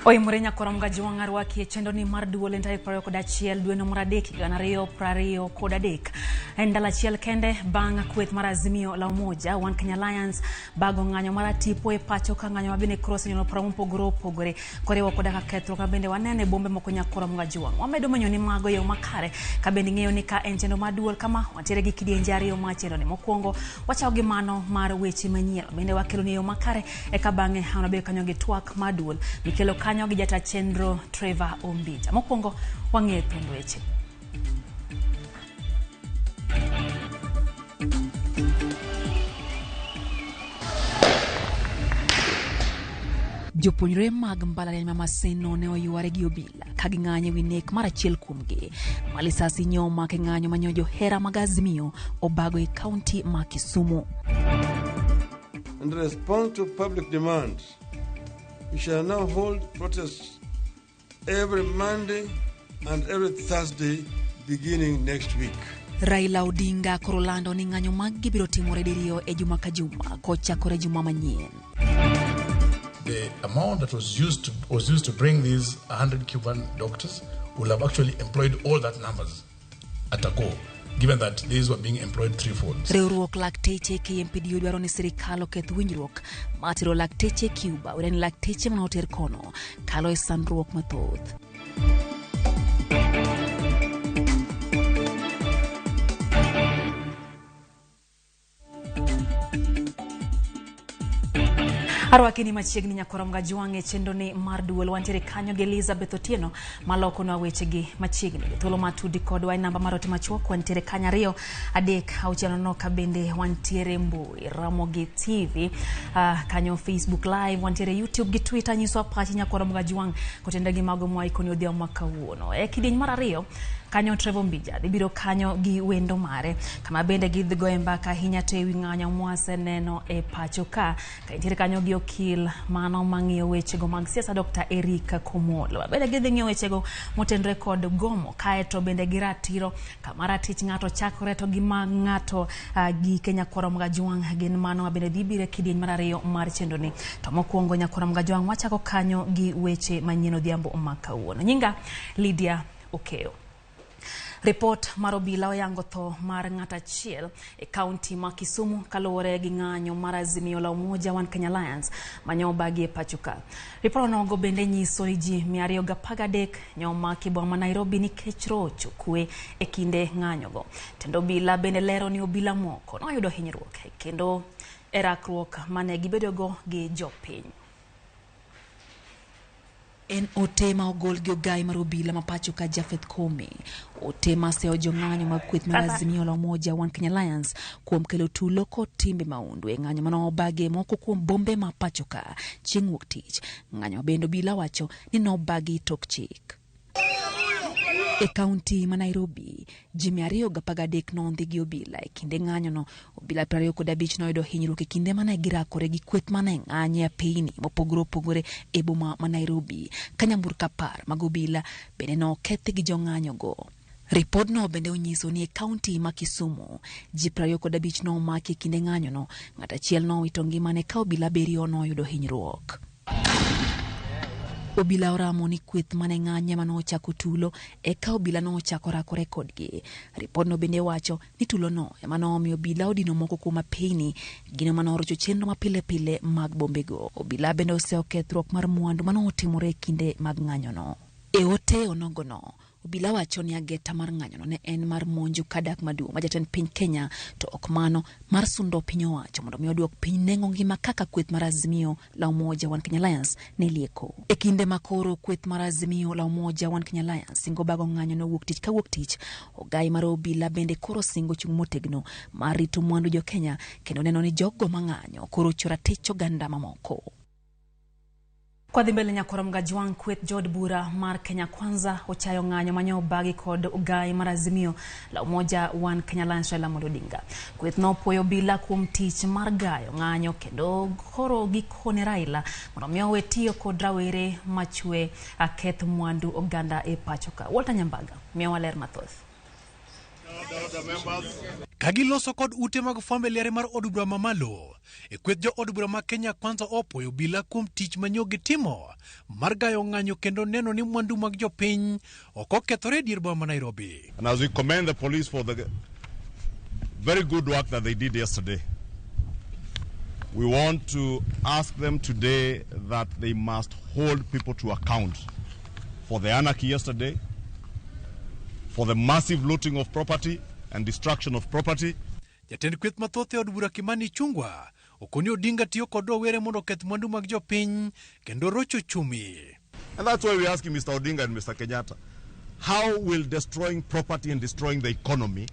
Oimore nyakora Mgajwang' arwaki e chenro ni mar duol en tarik 21 dweno mar adek higa 2023. En ndalo achiel kende bang' kweth mar Azimio la Umoja One Kenya Alliance bago ng'anyo mar atipo e pacho ka ng'anyo ma bende koro osenyono paro mopogore opogore koriwo koda ka kethruok ma bende waneno e bombe moko nyakora Mgajwang'. Wamedo menyo ni mago e yo makare ka bende ing'eyo ni ka en chenro mar duol kama wantiere gi kidienje ariyo mar chenro ni. Mokwongo wachako gi mano mar weche manyien bende wakelo ni e yo makare eka bang'e an wabedo kanyo gi twak mar duol mikelo kanyo gi jata chenro Trevor Ombija. Mokwongo wang'e thuond weche. Jopuonjre mag mbalariany ma Maseno ne oyware gi obila ka ging'anyo e wi nek mar achiel kuomgi. Ma lisasi nyo omak e ng'anyo ma nyo johera mag Azimio obago e kaunti ma Kisumu. In response to public demand, we shall now hold protests every Monday and every Thursday beginning next week. Raila Odinga koro lando ni ng'anyo maggi biro timore diriyo e juma ka juma kochakore juma manyien. The amount that was used to bring these 100 Cuban doctors will have actually employed all that numbers at a go, given that these were being employed threefold. Riwruok lakteche KMPDU dwaro ni sirikal oketh winjruok mar tero lakteche Cuba were ni lakteche mane oter kono kalo e sandruok mathoth. Arwaki ni machiegni nyakora Mgajwang' e chenro ni mar duol wantiere kanyo gi Elizabeth Otieno malokonwa wechegi machiegni. Thuolo mar tudi kodwa e namba mar ote machuok wantiere kanyo 2 3 6 0 ka bende wantiere mbui Ramogi TV kanyo Facebook live wantiere YouTube gi Twitter nyiswa pachi nyakora Mgajwang' kotende gi mago mwaikoni odhiambo ma kawuono. E kidieny mar ariyo kanyo Trevor Mbija dhi biro kanyo gi wendo mare kama bende gidhi goye mbaka ahinya to ewi ng'anyo mwaseneno e pacho ka ka intiere kanyo gi okil mano mang'iyo wechego mag siasa Dr. Eric Komolo. Bende gidhi ng'iyo wechego motenore kod gomo kaeto bende gi ratiro kama ratich ng'ato chakore to gi mag ng'ato gike nyakwara Mgajwang' gin mano ma bende dhi biro e kidieny mar ariyo mar chenro ni. To mokwongo nyakwara Mgajwang' wachako kanyo gi weche manyien odhiambo ma kawuono. Nyinga Lydia Okeyo. Ripot mar obila oyango tho mar ng'at achiel e kaunti ma Kisumu kaluwore gi ng'anyo mar Azimio la Umoja One Kenya Alliance manyo obagi e pacho ka. Ripot onogo bende nyiso ni ji 213 nyo omaki e boma ma Nairobi nikech rocho kwe e kinde ng'anyogo. Tend obila bende lero ni obila moko noyudo hinyruok kendo e rakruok mane gibedogo gi jopiny. En ote ma ogol gi ogai mar obila ma pacho ka Japheth Koome. Ote ma seyo jong'anyo mag kweth mar Azimio la Umoja One Kenya Alliance kuom kelo tulo kod timbe mahundu e ng'anyo mane obagi e moko kuom bombe ma pacho ka chieng' wuok tich. Ng'anyo ma bende obila wacho ni nobagi tok chik. E kaunti ma Nairobi, ji 213 nondhi gi obila e kinde ng'anyono. Obila 25 noyudo hinyruok e kinde mane girakore gi kweth mane ng'anyo e apeyni mopogore opogore e boma ma Nairobi. Ka nyamburko 10 mag obila bende nokethi gi jong'anyogo. Ripodno bende onyiso ni e kaunti ma Kisumu, ji 25 nomaki e kinde ng'anyono, ng'at achiel nowito ngimane ka obila abiriyo noyudo hinyruok. Obila oramo ni kweth mane ng'anyo ema nochako tulo eka obila nochako rakore kodgi. Ripodno bende wacho ni tulono ema nomiyo obila odino moko kuom apeyni, gino mane orocho chenro mapile pile mag bombego. Obila bende oseyo kethruok mar mwandu manotimore e kinde mag ng'anyono. E ote onogono, obila wacho ni ageta mar ng'anyono ne en mar monjo kadak maduong' ma jatend piny Kenya to ok mano mar sundo piny owacho mondo mi oduok piny nengo ngima kaka kweth mar Azimio la Umoja One Kenya Alliance ne lieko. E kinde ma koro kweth mar Azimio la Umoja One Kenya Alliance singo bago ng'anyo no wuok tich ka wuok tich, ogai mar obila bende koro singo chung' motegno mar rito mwandu jo Kenya kendo neno ni jogo mang'anyo koro ocho ratich oganda mamoko. Kwadhi mbele nyakora Mgajwang' kweth jood bura mar Kenya Kwanza ochayo ng'anyo manyo obagi kod ogai mar Azimio la Umoja One Kenya Alliance Raila Amolo Odinga. Kweth nopuoyo obila kuom tich mar gayo ng'anyo kendo koro gikone Raila mondo mi owe tiyo kod rawere machwe aketh mwandu oganda e pacho ka. Walter Nyambaga miyowa ler mathoth. Ka giloso kod ute mag fwambo e liare mar od bura mamalo, e kweth jo od bura ma Kenya Kwanza opuoyo obila kuom tich manyo gitimo mar gayo ng'anyo kendo neno ni mwandu mag jopiny ok okethore e dier boma ma Nairobi. And as we commend the police for the very good work that they did yesterday, we want to ask them today that they must hold people to account for the anarchy yesterday, for the massive looting of property and destruction of property. Jatend kweth mathoth e od bura Kimani Ichung'wah okoni Odinga tiyo kod rowere mondo oketh mwandu mag jopiny kendo rocho uchumi. And that's why we're asking Mr. Odinga and Mr. Kenyatta, how will destroying property and destroying the economy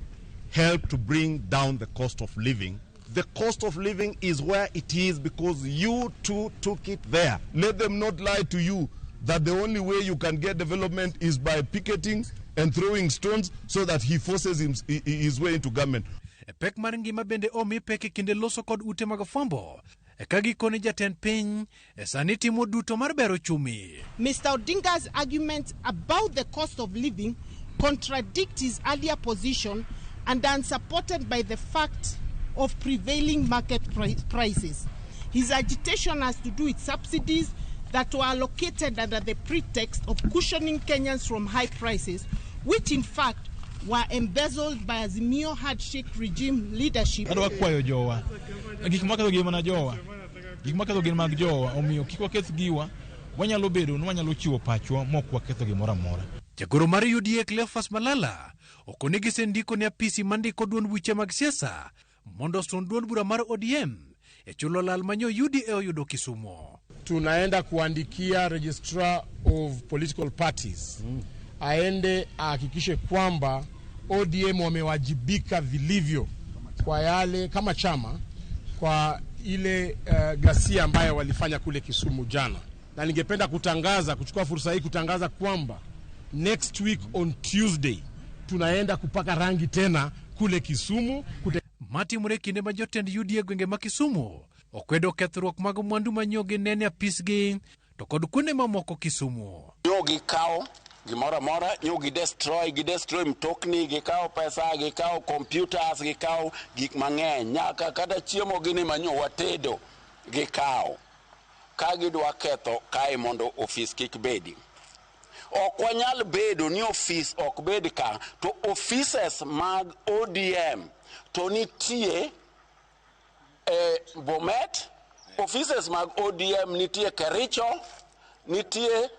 help to bring down the cost of living? The cost of living is where it is because you two took it there. Let them not lie to you that the only way you can get development is by picketing and throwing stones so that he forces his way into government. E pek mar ngima bende omi pek e kinde loso kod ute mag fwambo e ka gikone jatend piny e sani timo duto mar bero uchumi. Mr. Odinga's argument about the cost of living contradict his earlier position and are unsupported by the fact of prevailing market prices. His agitation has to do with subsidies that were allocated under the pretext of cushioning Kenyans from high prices, which in fact were embezzled by Azimio handshake regime leadership. Adwa kwayo jowa gik maketho gin mana jowa, gik maketho gin mag jowa, omiyo kik waketh giwa. Wanyalo bedo ni wanyalo chiwo pachwa mok waketho gimoro amora. Jagoro mar UDA Cleophas Malala okoni gisendiko ne apisi mandiko duond buche mag siasa mondo osund duond bura mar ODM e chulo lal manyo UDA oyudo Kisumu. Tunaenda kuandikia registrar of political parties aende ahakikishe kwamba ODM wamewajibika vilivyo kwa yale kama chama kwa ile ghasia ambayo walifanya kule Kisumu jana. Na ningependa kuchukua fursa hii kutangaza kwamba next week on Tuesday tunaenda kupaka rangi tena kule Kisumu. Matimore kinde ma jotend UDA gwenge ma Kisumu okwedo kethruok mag mwandu manyo ginene apisgi to kod kuonde mamoko Kisumu. Nyo gikawo gimoro amora, nyo gidestroy mtokni, gikawo pesa, gikawo computers, gikawo gik mang'eny, nyaka kata chiemo gini manyo watedo gikawo. Ka gidwa ketho kae mondo ofis kik bedi. Ok wanyal bedo ni ofis ok bed ka, to offices mag ODM to nitie e Bomet, offices mag ODM nitie Kericho, nitie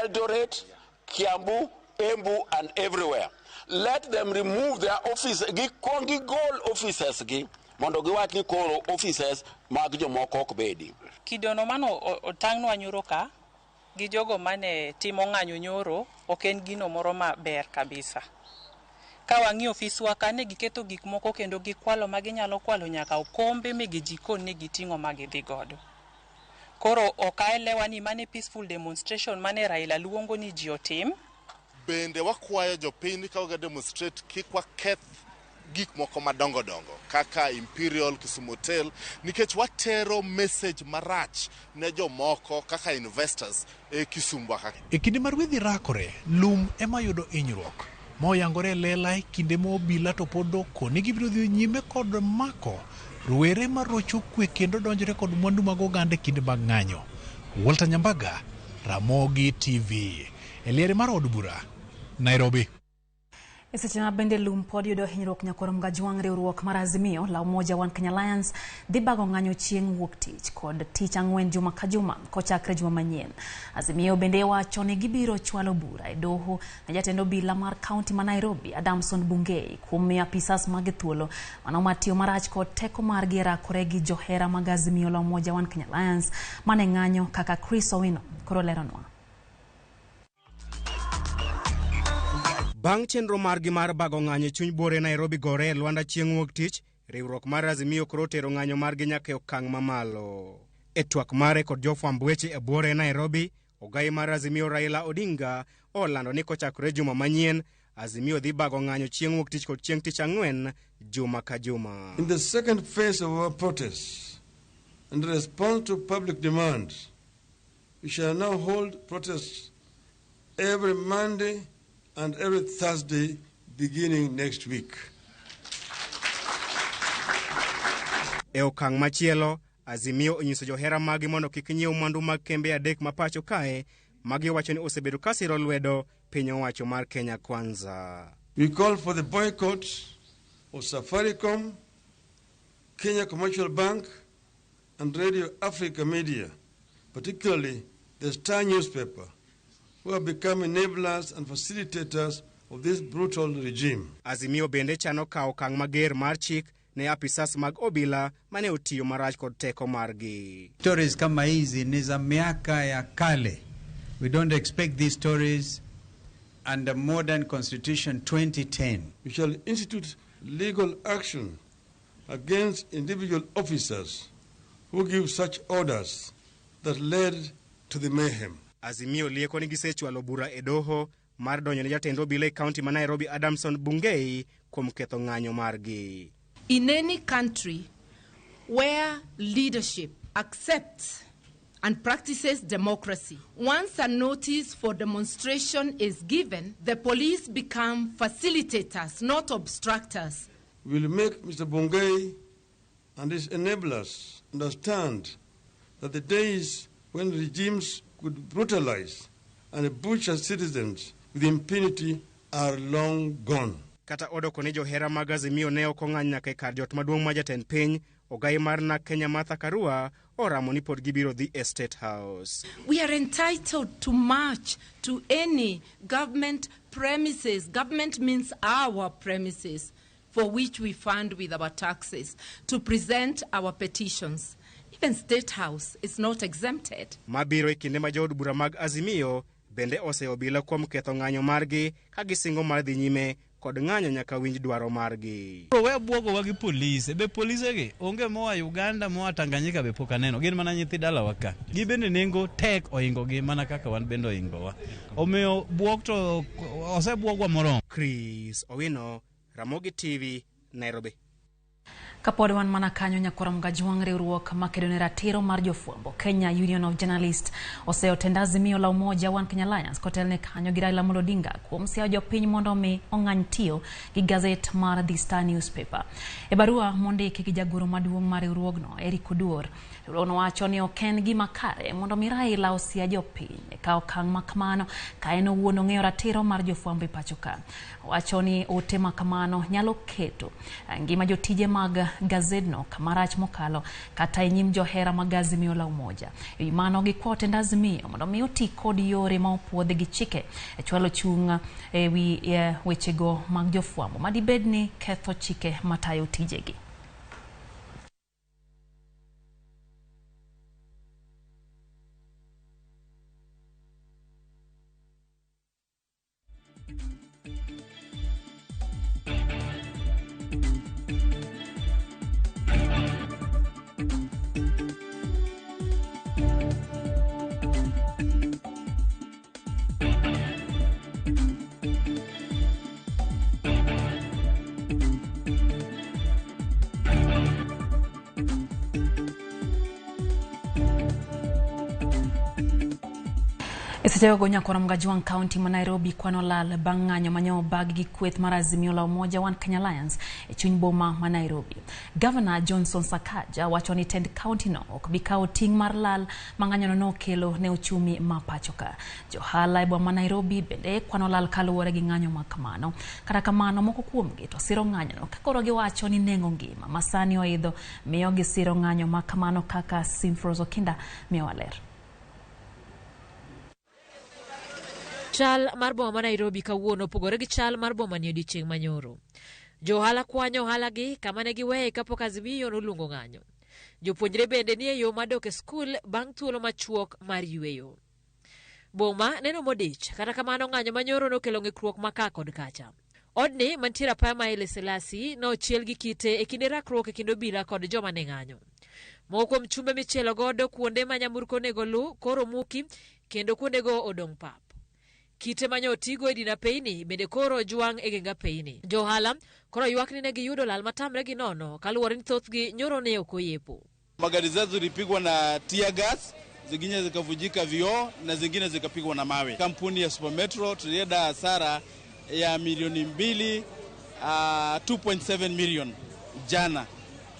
Eldoret, Kiambu, Embu and everywhere. Let them remove their office, gikuong gigol offices gi mondo giwach ni koro offices mag jomoko ok bedi. Kidono mano otang'nwa nyoro ka gi jogo mane timo ng'anyo nyoro ok en gino moro maber kabisa. Ka wang'iyo ofiswa ka ne giketho gik moko kendo gikwalo ma ginyalo kwalo nyaka okombe mege jikon ne giting'o ma gidhi godo. Koro ok aelewa ni mane peaceful demonstration mane Raila luongo ni ji otim. Bende wakwayo jopiny ka waga demonstrate kik waketh gik moko madongo dongo kaka Imperial, Kisumu Hotel, nikech watero message marach ne jomoko kaka investors e Kisumu kaka. E kinde ma rwedhi rakore, lum ema yudo hinyruok ma oyangore e lela e kinde ma obila to pod okoni gibiro dhi nyime kod mako rowere marocho kwe kendo donjore kod mwandu mag oganda e kinde mag ng'anyo. Walter Nyambaga, Ramogi TV, e liere mar od bura, Nairobi. E seche ma bende lum pod yudo hinyruok nyakoro Mgajwang' riwruok mar Azimio la Umoja One Kenya Alliance dhi bago ng'anyo chieng' wuok tich kod tich ang'wen juma ka juma kochakre juma manyien. Azimio bende wacho ni gibiro chwalo bura e doho ne jatend obila mar kaunti ma Nairobi Adamson Bungei kuom miyo apisas mage thuolo mano matiyo marach kod teko margi e rakore gi johera mag Azimio la Umoja One Kenya Alliance mane ng'anyo kaka Chris Owino koro leronwa. Bang' chenro margi mar bago ng'anyo e chuny buore Nairobi gore e Luanda chieng' wuok tich, riwruok mar Azimio koro otero ng'anyo margi nyaka e okang' mamalo. E twak mare kod jofwamb weche e buore Nairobi, ogai mar Azimio Raila Odinga olando ni kochakore juma manyien, Azimio dhi bago ng'anyo chieng' wuok tich kod chieng' tich ang'wen juma ka juma. In the second phase of our protests, in response to public demand, we shall now hold protests every Monday and every Thursday beginning next week. E okang' machielo, Azimio onyiso johera maggi mondo kik nyiew mwandu mag kembe adek ma pacho kae ma giwacho ni osebedo ka siro lwedo piny owacho mar Kenya Kwanza. We call for the boycott of Safaricom, Kenya Commercial Bank, and Radio Africa Media, particularly the Star newspaper, who have become enablers and facilitators of this brutal regime. Azimio bende chano kawo okang' mager mar chik ne apisas mag obila mane otiyo marach kod teko margi. Stories kama hizi ni za miaka ya kale. We don't expect these stories under modern constitution 2010. We shall institute legal action against individual officers who give such orders that led to the mayhem. Azimio lieko ni gisechwalo bura e doho mar donjo ne jatend obila e kaunti ma Nairobi Adamson Bungei kuom ketho ng'anyo margi. In any country where leadership accepts and practices democracy, once a notice for demonstration is given, the police become facilitators, not obstructors. We will make Mr. Bungei and his enablers understand that the days when regimes could brutalize and butcher citizens with impunity are long gone. Kata odoko ni johera mag Azimio ne ok ong'any nyaka e kar jot maduong' ma jatend piny, ogai mar NARC Kenya Martha Karua oramo ni pod gibiro dhi e State House. We are entitled to march to any government premises. Government means our premises, for which we fund with our taxes, to present our petitions. Even State House is not exempted. Mabiro e kinde ma jood bura mag Azimio bende oseyo obila kuom ketho ng'anyo margi ka gisingo mar dhi nyime kod ng'anyo nyaka winj dwaro margi. We bwogowa gi polise, be polise gi onge moa Uganda, moa Tanganyika be pok aneno, gin mana nyithi dalawa ka. Gi bende nengo tek ohingo gi mana kaka wan bende ohingowa. Omiyo bwok to osebwogwa moromo. Chris Owino, Ramogi TV, Nairobi. Kapod wan mana kanyo nyakwara Mgajwang', riwruok makedo ne ratiro mar jofwambo Kenya Union of Journalists oseyo tend Azimio la Umoja One Kenya Alliance kotelne kanyo gi Raila Amolo Odinga kuom siayo jopiny mondo mi ong'any tiyo gi gazet mar The Star newspaper. E barua mondiki gi jagoro maduong' mar riwruogno Eric Oduor, riwruogno wacho ni ok en gima kare mondo mi Raila osia jopiny e kawo okang' ma kamano ka en owuon ong'eyo ratiro mar jofwambo e pacho ka. Owacho ni ote ma kamano nyalo keto ngima jotije mag gazedno kamarach mokalo kata e nyim johera mag Azimio la Umoja. E wi mano gikwayo tend Azimio mondo mi oti kod yore ma opuodhi gi chike e chwalo chung' e wi wechego mag jofwambo madibed ni ketho chike matayo tijegi. Esechego nyakwara Mgajwang' kaunti ma Nairobi kwano lal bang' ng'anyo manyo obag gi kweth mar Azimio la Umoja One Kenya Alliance e chuny boma ma Nairobi. Governor Johnson Sakaja wacho ni tend kaunti no ok bi kawo ting' mar lal ma ng'anyono nokelo ne uchumi ma pacho ka. Johala e boma ma Nairobi bende kwano lal kaluwore gi ng'anyo ma kamano. Kata kamano moko kuomgi to siro ng'anyono ka koro giwacho ni nengo ngima ma sani oidho miyo gisiro ng'anyo ma kamano kaka Simfros Okinda miyowa ler. Chal mar boma ma Nairobi kawuono opogore gi chal mar boma ni odiechieng' manyoro. Jo ohala kwanyo ohalagi kama ne giweye kapok Azimio noluongo ng'anyo. Jopuonjre bende nie yo madok e skul bang' thuolo machuok mar yueyo. Boma neno modich, kata kamano ng'anyo manyoro nokelo ng'ikruok ma ka kod kacha. Odni mantiere apaya ma Haile Selassie nochiel gi kite e kinde rakruok e kind obila kod joma ne ng'anyo. Moko kuom chumbe michielo godo kuonde ma nyamburko onego luw koro muki kendo kuondego odong' pap. Kite manyo otigo e din apeyni bende koro ojwang' e geng apeyni. Jo ohala koro ywak ni ne giyudo lal matamre gi nono kaluwore ni thothgi nyoro ne ok oyepo. Magari zetu zilipigwa na tear gas, zingine zikavunjika vioo na zingine zikapigwa na mawe. Kampuni ya Super Metro tulienda hasara ya milioni 2, 2.7 million jana,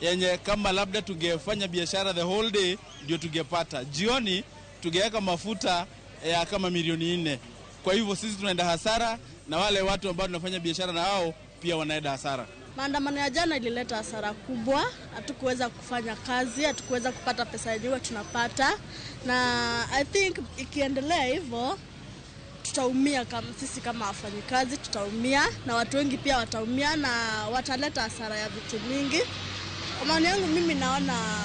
yenye kama labda tungefanya biashara the whole day ndio tungepata. Jioni tungeweka mafuta ya kama milioni 4. Kwa hivyo sisi tunaenda hasara na wale watu ambao tunafanya biashara na hao pia wanaenda hasara. Maandamano ya jana ilileta hasara kubwa, hatukuweza kufanya kazi, hatukuweza kupata pesa yenyewe tunapata, na I think ikiendelea hivyo tutaumia kama sisi kama wafanyikazi tutaumia, na watu wengi pia wataumia na wataleta hasara ya vitu mingi. Kwa maoni yangu mimi naona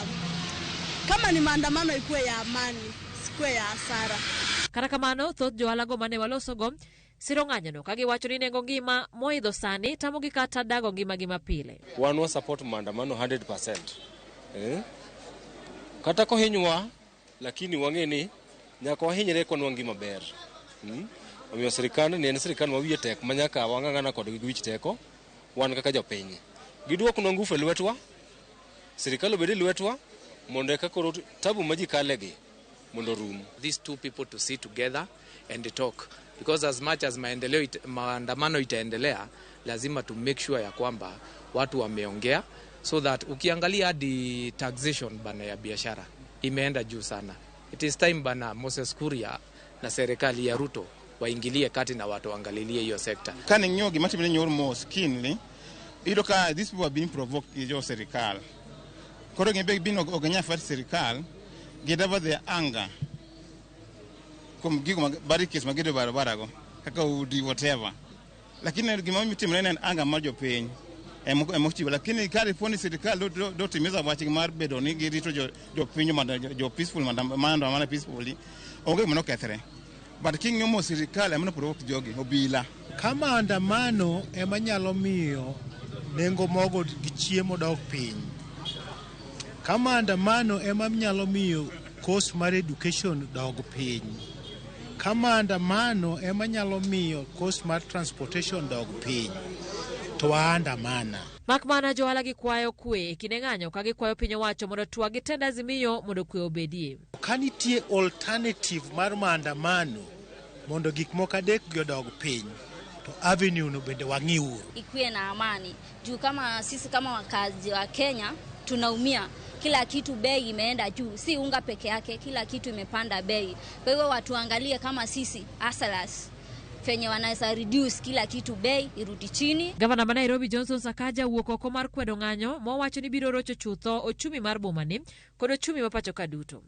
kama ni maandamano ikuwe ya amani, sikuwe ya hasara. Kata kamano, thoth johala mane walosogo siro ng'anyono ka giwacho ni nengo ngima moidho sani tamogi kata dago ngimagi mapile. Wan wa support maandamano 100%. Kata kohinywa, lakini wang'e ni nyaka wahinyre konwa ngima ber. Omiyo sirikal ni en sirikal ma wiye tek ma nyaka wang'ang'ana kodgi gi wich teko wan kaka jopiny. Giduoknwa ngufu e lwetwa, sirikal obed e lwetwa mondo eka koro tabu ma ji kalegi mondo rum. These two people to sit together and talk, because as much as maandamano itaendelea, lazima to make sure ya kwamba watu wameongea, so that ukiangalia hadi taxation bana ya biashara imeenda juu sana. It is time bana Moses Kuria na serikali ya Ruto waingilie kati na watu waangalilie hiyo sekta. Kane ng'iyo gima timore nyoro mos keenly, iyudo ka these people are being provoked gi jo sirikal. Koro gin be ok ginyal fight sirikal, gi divert their anger kuom gigo mag barricades magedo e barabara go, kaka udi whatever. Lakini gima timore en anger mar jopiny ema ochiwo. Lakini ka dipo ni sirikal dotimiza wachgi mar bedo ni girito jopiny mondo jo peaceful maandamano peacefully, onge gima nokethre. But king'iyo mos sirikal ema noprovoke jogi, obila. Ka maandamano ema nyalo miyo nengo mogo gi chiemo dok piny, ka maandamano ema nyalo miyo cost mar education dog piny, ka maandamano ema nyalo miyo cost mar transportation dog piny, to waandamana. Mak mana johala gikwayo kwe e kinde ng'anyo ka gikwayo piny owacho mondo twag gi tend Azimio mondo kwe obedie. Ka nitie alternative mar maandamano mondo gik moko adek gi odog piny, to avenue no bende wang'iuru. Ikuwe na amani juu kama sisi kama wakazi wa Kenya tunaumia, kila kitu bei imeenda juu, si unga peke yake, kila kitu imepanda bei. Kwa hivyo watu waangalie kama sisi hustlers fenye wanaweza reduce kila kitu bei irudi chini. Gavana ma Nairobi Johnson Sakaja wuok oko mar kwedo ng'anyo mowacho ni biro rocho chutho ochumi mar bomani kod ochumi ma pacho ka duto.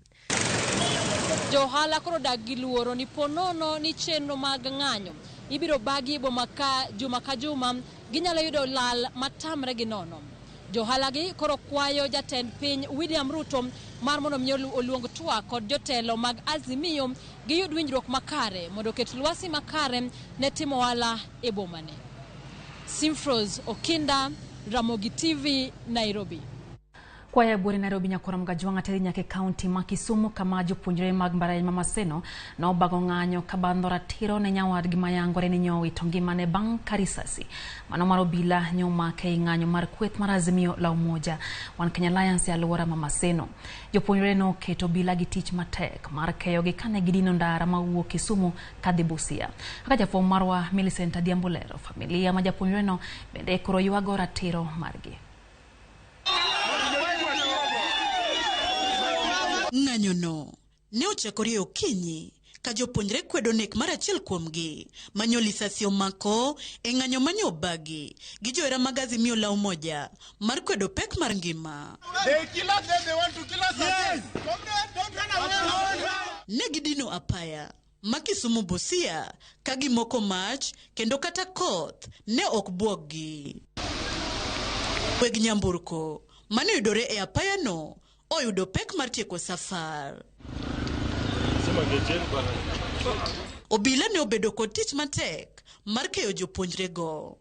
Johala koro dak gi luoro ni ponono ni chenro mag ng'anyo ibiro bagi e boma ka juma ka juma, ginyalo yudo lal matamre gi nono. Johala gi koro kwayo jatend piny William Ruto mar mondo mi oluong twak kod jotelo mag Azimio giyud winjruok makare mondo oket lwasi makare ne timo ohala e bomani. Simfros Okinda, Ramogi TV, Nairobi. Kwaya buore Nairobi nyakora Mgajwang'a teri nyaka e kaunti ma Kisumu kama jopuonjre mag mbalariany ma Maseno nobago ng'anyo kabandho ratiro ne nyawadgi mayangore ni nyowito ngimane bang' ka risasi mano mar obila nyomake e ng'anyo mar kweth mar Azimio la Umoja One Kenya Alliance e alwora ma Maseno. Jopuonjre noketo obila gi tich matek mar keyogi kane gidino ndara mawuok Kisumu kadhi Busia. Kaka jafwambo marwa Millicent Adhiambo lero, familia ma japuonjreno bende koro ywago ratiro margi. Ng'anyono ne ochakore e okinyi ka jopuonjre kwedo nek mar achiel kuomgi manyo lisasi omako e ng'anyo manyo obagi gi johera mag Azimio la Umoja mar kwedo pek mar ngima. Ne gidino apaya ma Kisumu Busia ka gimoko mach kendo kata koth ne ok buoggi. Weg nyamburko mane oyudore e apayano oyudo pek mar tieko safar. Obila ne obedo kod tich matek mar keyo jopuonjrego.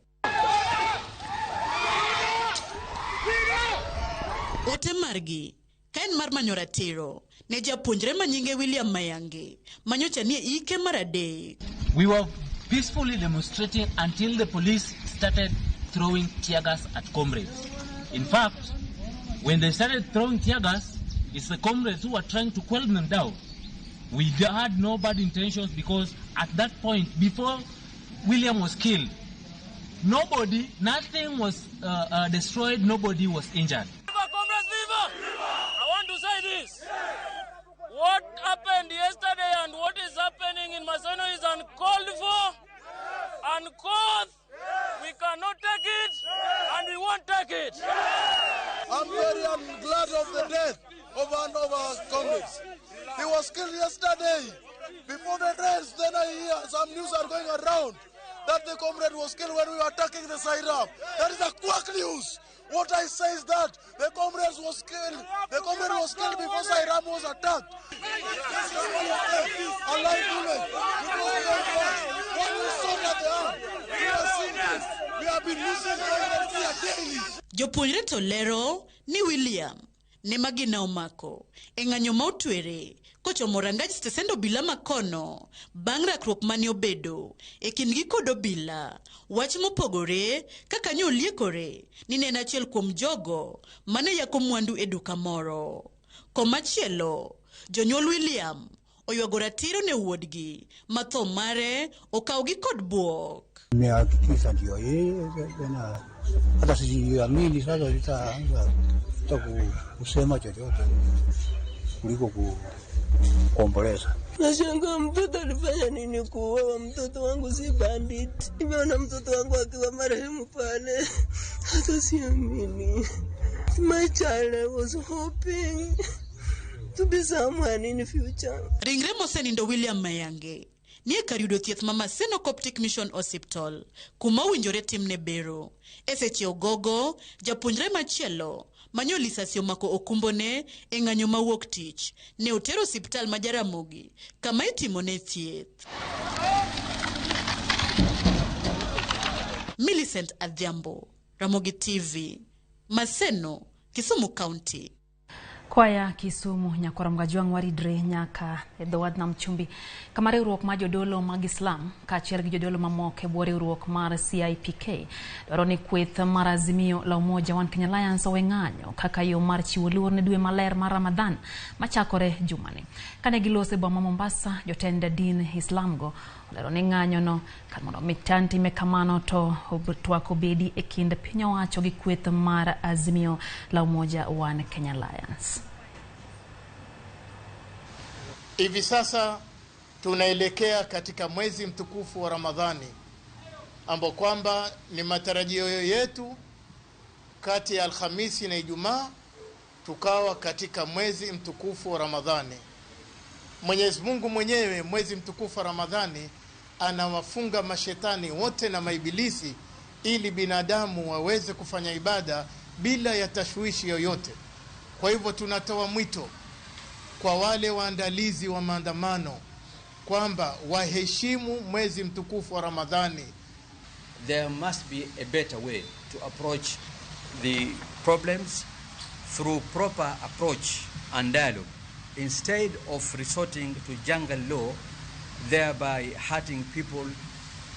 Ote margi ka en mar manyo ratiro ne japuonjre manyinge William Mayange manyocha nie ike mar 3. We were peacefully demonstrating until the police started throwing tear gas at comrades. In fact, when they started throwing tear gas, it's the comrades who were trying to quell them down. We had no bad intentions because at that point, before William was killed, Nobody, nothing was destroyed, nobody was injured. Viva, comrades, viva! Viva! I want to say this. What happened yesterday and what is happening in Maseno is uncalled for, uncouth. We cannot take it, and we won't take it. I'm very glad of the death of one of our comrades. He was killed yesterday. Before the race, then I hear some news are going around that the comrade was killed when we were attacking the Sairab. That is a quack news. What I say is that the comrade was killed. The comrade was killed before Sairab was attacked. This is one of them. A live bullet. When we saw that they are, we are seeing this. We have been losing comrades here daily. Jopuonjre to lero ni William ne magina omako e ng'anyo ma otwere kochomo rangaj stesend obila makono bang' rakruok mane obedo e kindgi kod obila. Wach mopogore kaka ne oliekore ni ne en achiel kuom jogo mane yako mwandu e duka moro. Komachielo, jonyuol William oywago ratiro ne wuodgi ma tho mare okawgi kod bwok. Nimehakikisha ndio yeye tena, hata sijiamini sasa, sitaanza kusema chochote kuliko kuomboleza. Nashangaa mtoto alifanya nini kuuawa? Mtoto wangu si bandit. Nimeona mtoto wangu akiwa marehemu pale, hata siamini. My child, I was hoping to be someone in future. Ringre mosenindo William Mayange nie kar yudo thieth ma Maseno Coptic Mission Hospital kuma owinjore timne bero. E seche ogogo, japuonjre machielo manyo lisasi omako okumbone e ng'anyo mawuok tich ne otero osiptal ma Jaramogi kama itimone thieth. Millicent Adhiambo, Ramogi TV, Maseno, Kisumu County. Kwaya Kisumu nyakwar Mgajwang' waridre nyaka e dho wadh Nam Chumbi kama riwruok mar jodolo mag Islam kaachiel gi jodolo mamoko e bwo riwruok mar CIPK dwaro ni kweth mar Azimio la Umoja One Kenya Alliance owe ng'anyo kaka yo mar chiwo luor ne dwe maler mar Ramadhan machakore jumani. Kane giloso e boma Mombasa, jotend din Islam go olero ni ng'anyono kar mondo mi time kamano to twak obedi e kind piny owacho gi kweth mar Azimio la Umoja One Kenya Alliance. Hivi sasa tunaelekea katika mwezi mtukufu wa Ramadhani, ambao kwamba ni matarajio yetu kati ya Alhamisi na Ijumaa tukawa katika mwezi mtukufu wa Ramadhani. Mwenyezi Mungu mwenyewe mwezi mtukufu wa Ramadhani anawafunga mashetani wote na maibilisi ili binadamu waweze kufanya ibada bila ya tashwishi yoyote. Kwa hivyo tunatoa mwito kwa wale waandalizi wa maandamano kwamba waheshimu mwezi mtukufu wa Ramadhani. There must be a better way to approach the problems through proper approach and dialogue instead of resorting to jungle law, thereby hurting people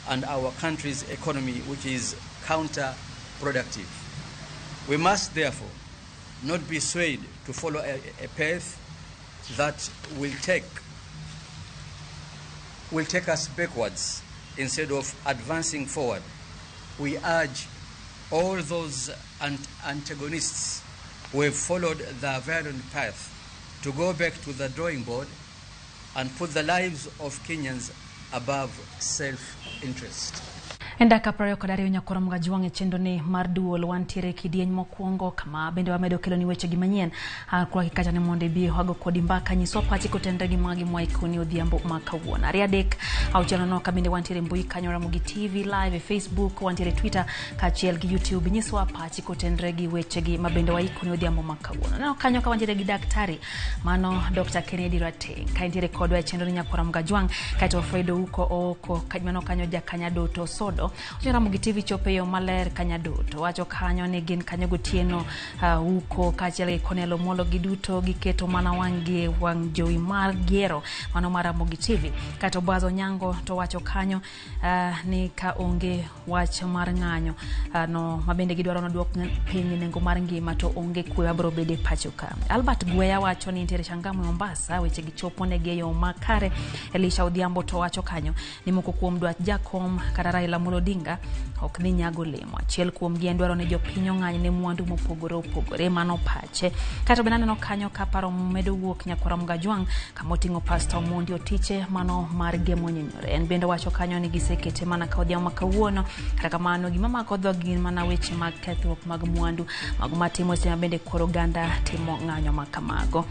and our country's economy, which is counterproductive. We must therefore not be swayed to follow a path that will take us backwards instead of advancing forward. We urge all those antagonists who have followed the violent path to go back to the drawing board and put the lives of Kenyans above self-interest. E dakika 22 nyakwar Mgajwang' e chenro mar duol wantiere kidieny mokwongo kama bende wamedo kelo ni weche gi manyien akwaki kacha ne mondo ibi wago kodi mbaka nyiswa pachi kotenre gi magi mwaikoni odhiambo ma kawuono 2 3 6 0 ka bende wantiere mbui kanyo Ramogi TV live e Facebook, wantiere Twitter kaachiel gi YouTube. Nyiswa pachi kotenre gi weche gi mabende waikoni odhiambo ma kawuono. Neno kanyo ka wantiere gi daktari mano Dr. Kennedy Rateng ka entiere kodwa e chenro ni nyakwar Mgajwang' kaeto Fredo Uko Oko mano kanyo Jakanyadoto Sodo Ramogi TV chope yo maler Kanyadoto wacho kanyo ni gin kanyo gotieno uko kaachiel gi Konelo Molo giduto giketo mana wang' gi wang' jowi mar gero mano mar Ramogi TV. Kaeto Bazo Nyango to wacho kanyo ni ka onge wach mar ng'anyo no mabende gidwaro noduok piny nengo mar ngima to onge kwe mabiro bedo e pacho ka. Albert Gweya wacho ni nitiere Changamwe Mombasa weche gichopo negi e yo makare. Elisha Odhiambo to wacho kanyo ni moko kuom dwach Jakom kata Raila Amolo Odinga ok dhi nyago olemo. Achiel kuomgi en dwaro ni jopiny ong'any ne mwandu mopogore opogore, mano pache. Kaeto bende aneno kanyo ka paro medo wuok nyakwar Mgajwang' kama oting'o Pastor Omondi Otiche mano mar Gemo Nyenyore. En bende wacho kanyo ni gisekete mana ka odhiambo ma kawuono. Kata kamano gima mako dhogi gin mana weche mag kethruok mag mwandu mago matimo seche ma bende koro oganda timo ng'anyo ma kamago.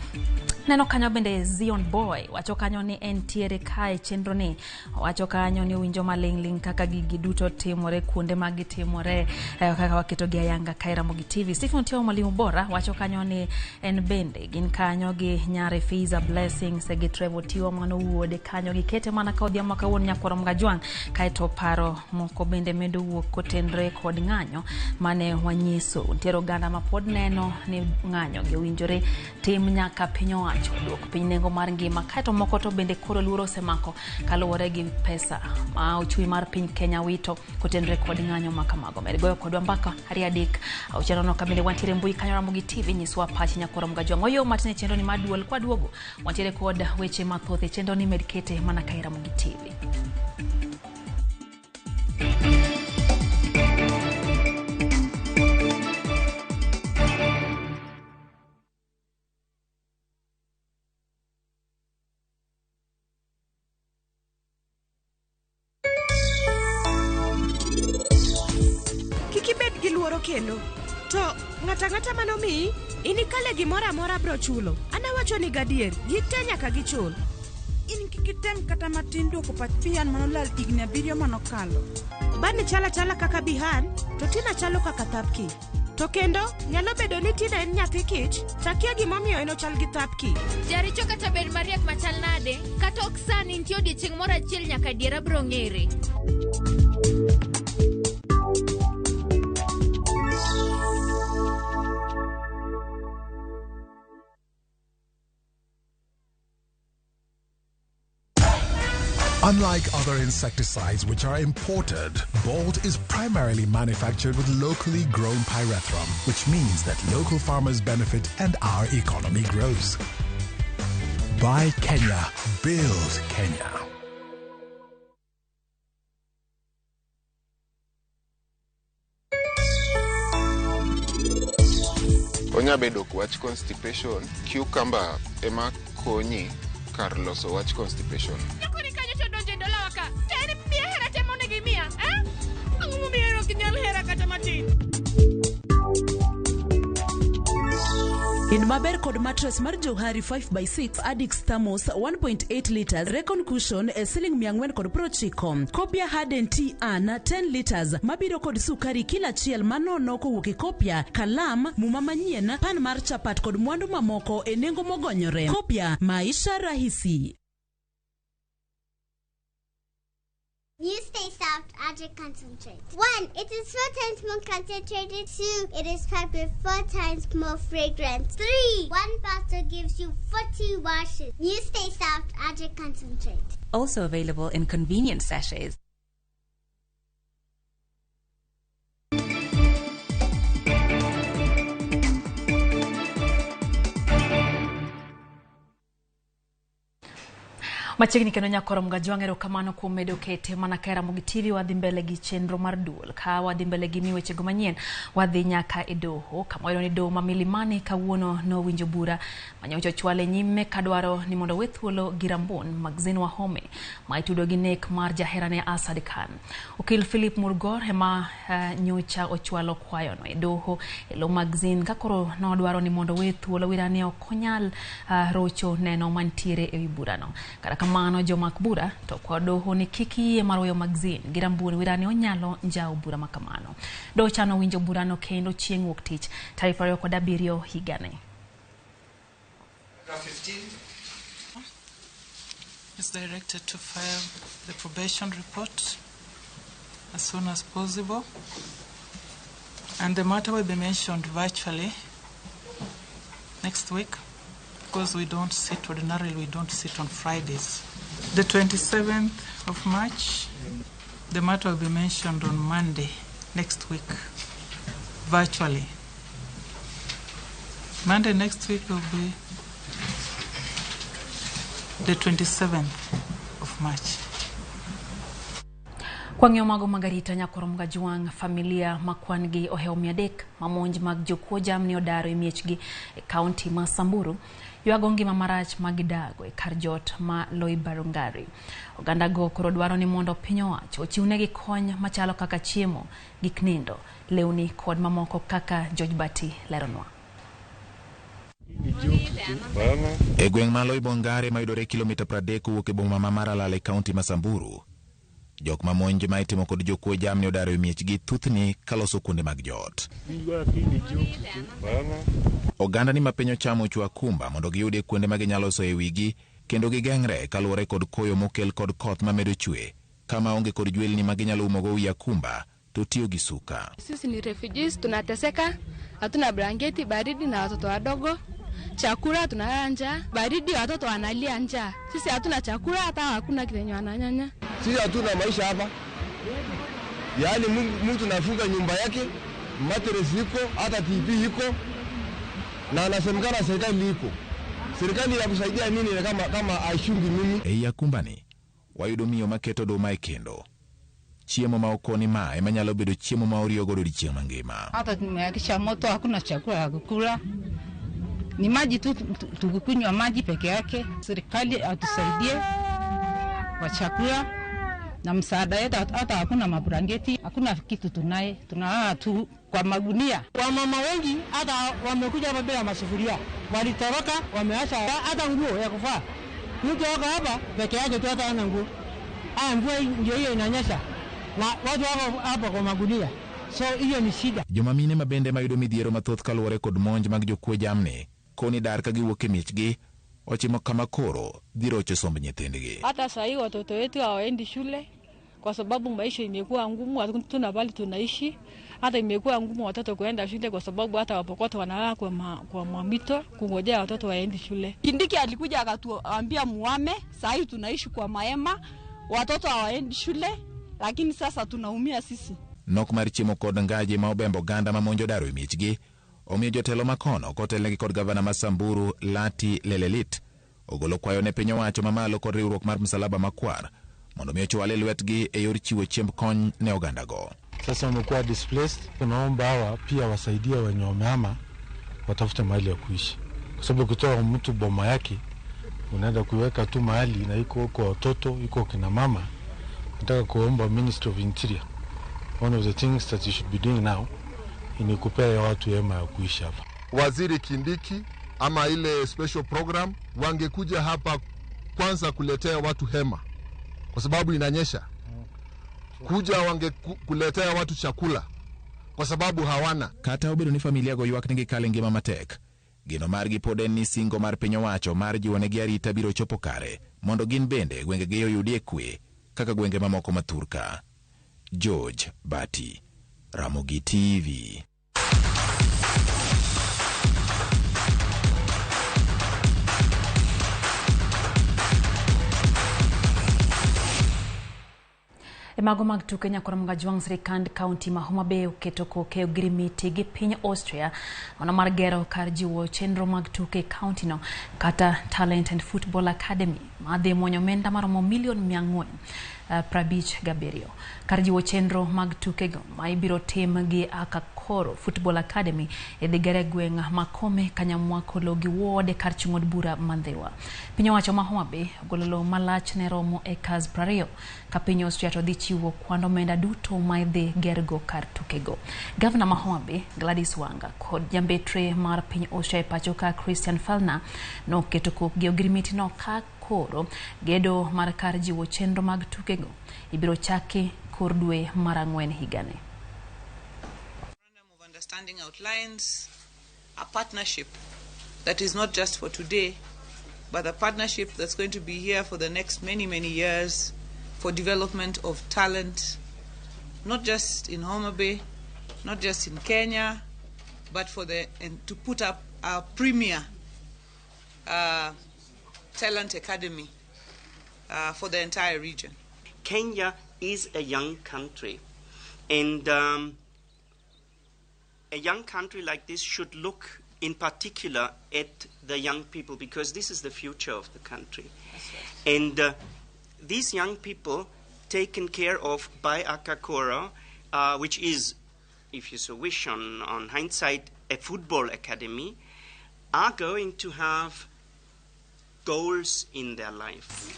Neno kanyo bende Zion Boy wacho kanyo ni entiere kae chenro ni owacho kanyo ni owinjo maling' ling' kaka gigi duto timore kuonde ma gitimore kaka waketogi ayanga kae Ramogi TV. Stephen Otieno mwalimu bora wacho kanyo ni en bende gin kanyo gi nyare Fiza Blessings gi Trevor Tiwa mano wuode kanyo gikete mana ka odhiambo ma kawuono nyakwar Mgajwang' kaeto paro moko bende medo wuok kotenre kod ng'anyo mane wanyiso. Nitiere oganda ma pod neno ni ng'anyo gi owinjore tim nyaka piny owacho duok piny nengo mar ngima kaeto moko to bende koro luoro osemako kaluwore gi pesa ma ochumi mar piny Kenya wito kotenre kod ng'anyo ma kamago. Med goyo kodwa mbaka 2 3 6 nono ka bende wantiere mbui kanyo Ramogi TV nyiswa pachi nyakwar Mgajwang'. Oyo matin e chenro ni mar duol kwaduogo wantiere kod weche mathoth e chenro ni med kete mana ka Ramogi TV. Kik ibed gi luoro kendo. To ng'ato ang'ata manomiyi, inikale gimoro amora bro chulo. An awacho ni gadier, gite nyaka gichul. In kik item kata matin duoko pach Bihan manolal higni 7 manokalo. Bani chalo achala kaka Bihan, to Tina chalo kaka Thapki. To kendo, nyalo bedo ni Tina en nyathi kich, to akia gimomiyo en ochal gi Thapki. Jaricho kata bed mariek machal nade, kata ok sani nitie odiechieng' moro achiel nyaka adiera biro ng'ere. Unlike other insecticides which are imported, Bolt is primarily manufactured with locally grown pyrethrum, which means that local farmers benefit and our economy grows. Buy Kenya, build Kenya. Onya bedo wach constipation, cucumber ema konyi kar loso wach constipation. Nyakoni kanyo to donjo e dalawa ka. To en miya hera te monego imiya, eh? Ang'o momiyo ok inyal hera kata matin? In maber kod mattress mar Johari 5x6 Addix Thermos 1.8 liters Recon Cushion e siling 490. Kopia Harden Tea An 10 liters mabiro kod sukari kila achiel manono kowuok e Kopia, kalam, muma manyien, pan mar chapat kod mwandu mamoko e nengo mogonyore. Kopia, maisha rahisi. You stay soft, Adric concentrate. 1, it is 4 times more concentrated. 2, it is packed with 4 times more fragrance. 3, 1 bottle gives you 40 washes. You stay soft, Adric concentrate. Also available in convenient sachets. Machiegni kendo nyakwar Mgajwang' erokamano kuom medo kete mana ka Ramogi TV wadhi mbele gi chenro mar duol ka wadhi mbele gi mi wechego manyien wadhi nyaka e doho kama wayudo ni doho ma Milimani kawuono nowinjo bura manyocha ochwale nyime kadwaro ni mondo owe thuolo gi Rambun Maxine Wahome ma itudo gi nek mar jaherane Asad Khan. Okil Philip Murgor ema nyocha ochwalo kwayono e doho e lo Maxine ka koro nodwaro ni mondo owe thuolo wirane ok onyal rocho neno mantiere ewi burano. Kata kamano jomak bura to kwa doho ni kik yie mar weyo Maxine gi Rambun wirane onyalo njawo bura makamano. Doho chano winjo burano kendo chieng' wuok tich tarik 27 higani. Is directed to file the probation report as soon as possible, and the matter will be mentioned virtually next week, because we don't sit ordinarily, we don't sit on Fridays. The 27th of March, the matter will be mentioned on Monday next week, virtually. Monday next week will be the 27th of March. Kwang'iyo mago mag arita nyakwar Mgajwang', familia ma kwan gi ohewo 300 ma monj mag jokuo jamni odaro e miechgi e kaunti ma Samburu ywago ngima marach ma gidago e kar jot ma Loibarungari. Oganda go koro dwaro ni mondo piny owacho ochiwnegi kony machalo kaka chiemo, gik nindo, lewni kod mamoko kaka George Bati leronwa. E gweng' ma Loibongare mayudore kilomita 30 kowuok e boma ma Maralal e kaunti ma Samburu, jok ma monj ma itimo kod jokuo jamni odaro e miechgi thuthni kaloso kuonde mag jot. Oganda ni ma piny ochamo chwo akumba mondo giyudie kuonde ma ginyalo soyo e wigi kendo gigeng're kaluwore kod koyo mokel kod koth mamedo chwe kama onge kod jwelni ma ginyalo umogo wi akumba to tiyo gi suka. Sisi ni refugees, tunateseka, hatuna blanketi, baridi na watoto wadogo, chakula tunalala njaa, baridi watoto wanalia njaa. Sisi hatuna chakula, hata hakuna kitu wananyanya. Sisi hatuna maisha hapa, yaani mtu nafunga nyumba yake, mattress iko, hata TV iko, na anasemekana serikali iko. Serikali ya kusaidia nini kama aishungi mimi? Ei akumbani, wayudo miyo maketo oduma e kendo. Chiemo ma okoni ma ema nyalo bedo chiemo ma oriyo godo odiechieng' mangima. Hata tumewakisha moto, hakuna chakula ya kukula. Ni maji tu, tukukunywa maji peke yake. Serikali atusaidie kwa chakula na msaada yetu, hata hakuna mablanketi, hakuna kitu tunaye, tunalala tu kwa magunia. Wamama wengi hata wamekuja hapa bila masufuria, walitoroka, wameacha hata nguo ya kuvaa. Mtu wako hapa peke yake tu, hata hana nguo. Mvua ndio hiyo inanyesha na watu wako hapa kwa magunia, so hiyo ni shida. Joma mine ma bende mayudo midhiero mathoth kaluwore kod monj mag jokuo jamni koni dar ka giwuok e miechgi ochimo kama koro dhi rocho somb nyithindgi. Hata saa hii watoto wetu hawaendi shule kwa sababu maisha imekuwa ngumu, hatuna bali tunaishi. Hata imekuwa ngumu watoto kuenda shule kwa sababu hata wapokoto wanalala kwa mwamito kungojea watoto waendi shule. Kindiki alikuja akatuambia muame, saa hii tunaishi kwa mahema, watoto hawaendi shule, lakini sasa tunaumia sisi. Nok mar chiemo kod ngaji ma obembo oganda ma monjo daro e miechgi omiyo jotelo makono kotelnegi kod gavana ma Samburu Lati Lelelit ogolo kwayo ne piny owacho mamalo kod riwruok mar Msalaba Makwar mondo mi ochwal e lwetgi e yor chiwo chiemb kony ne ogandago. Sasa wamekuwa displaced, tunaomba hawa pia wasaidie wenye wamehama watafute mahali ya kuishi, kwa sababu ukitoa mtu boma yake unaenda kuiweka tu mahali na iko huko watoto, iko kina mama. Nataka kuomba Ministry of Interior, one of the things that you should be doing now ni kupea watu hema ya kuishi hapa. Waziri Kindiki ama ile special program wangekuja hapa kwanza kuletea watu hema, kwa sababu inanyesha. Kuja wangekuletea watu chakula kwa sababu hawana. Kata obedo ni familia go ywak ni gikale ngima matek, geno margi pod en ni singo mar piny owacho mar jiwonegi arita biro chopo kare mondo gin bende gwengegi oyudie kwe kaka gwenge mamoko ma thurka. George Bati, Ramogi TV. E mago mag tuke nyakwar Mgajwang' sirikand kaunti ma Homa Bay oketo koke ogirimiti gi piny Austria mana mar gero kar jiwo chenro mag tuke e kaunti no kata Talent and Football Academy madhi muonyo omenda maromo milion 457. Kar jiwo chenro mag tukego ma ibiro tim gi Akakoro Football Academy idhi ger e gweng' Makome Kanyamwakolo gi ward kar chung' od bura ma Ndhiwa. Piny owacho ma Homa Bay ogolo lowo malach ne romo acres 20 ka piny Austria to dhi chiwo kwand omenda duto ma idhi gergo kar tukego. Gavana ma Homa Bay Gladys Wanga kod jambetre mar piny Austria e pacho ka Christian Falner noketo kokgi ogirimiti no ka koro gedo mar kar jiwo chenro mag tukego ibiro chaki kor dwe mar 4 higani. Memorandum of Understanding outlines a partnership that is not just for today, but a partnership that's going to be here for the next many, many years for development of talent, not just in Homa Bay, not just in Kenya, but and to put up our premier talent academy for the entire region. Kenya is a young country, and a young country like this should look in particular at the young people, because this is the future of the country. That's right. And these young people taken care of by Akakura, which is, if you so wish, on hindsight, a football academy, are going to have goals in their life.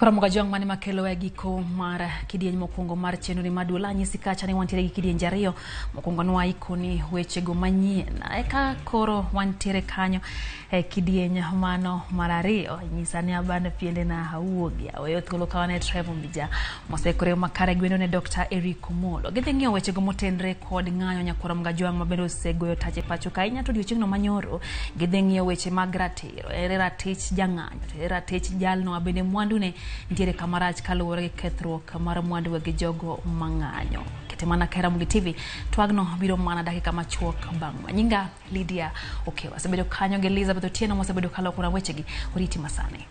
Koro Mugajwang' mane makelo e giko mar kidieny mokwongo mar chenro ni maduol anyisi kacha ni wantiere gi kidienje ariyo. Mokwongo nwaikoni wechego manyien, eka koro wantiere kanyo e kidieny mano mar ariyo. Nyisa ni abano piende na awuogi aweyo thuolo ka wan e Trevor Mbija mosekore makare gwendo ne Dr. Eric Omolo. Gidhi ng'iyo wechego motenre kod ng'anyo nyakwara Mugajwang' ma bende osegoyo tach e pacho ka ahinya to odiochieng'no manyoro. Gidhi ng'iyo weche mag ratiro, ere ratich jang'anyo, to ere ratich jalno ma bende mwandune nitiere kama rach kaluwore gi kethruok mar mwandu gi jogo mang'anyo. Kete mana ka Ramogi TV, twagno biro mana dakika machuok bang' ma. Nyinga Lydia Okewa. Asebedo kanyo gi Elizabeth Otieno mosebedo kalokona wechegi. Oriti masani.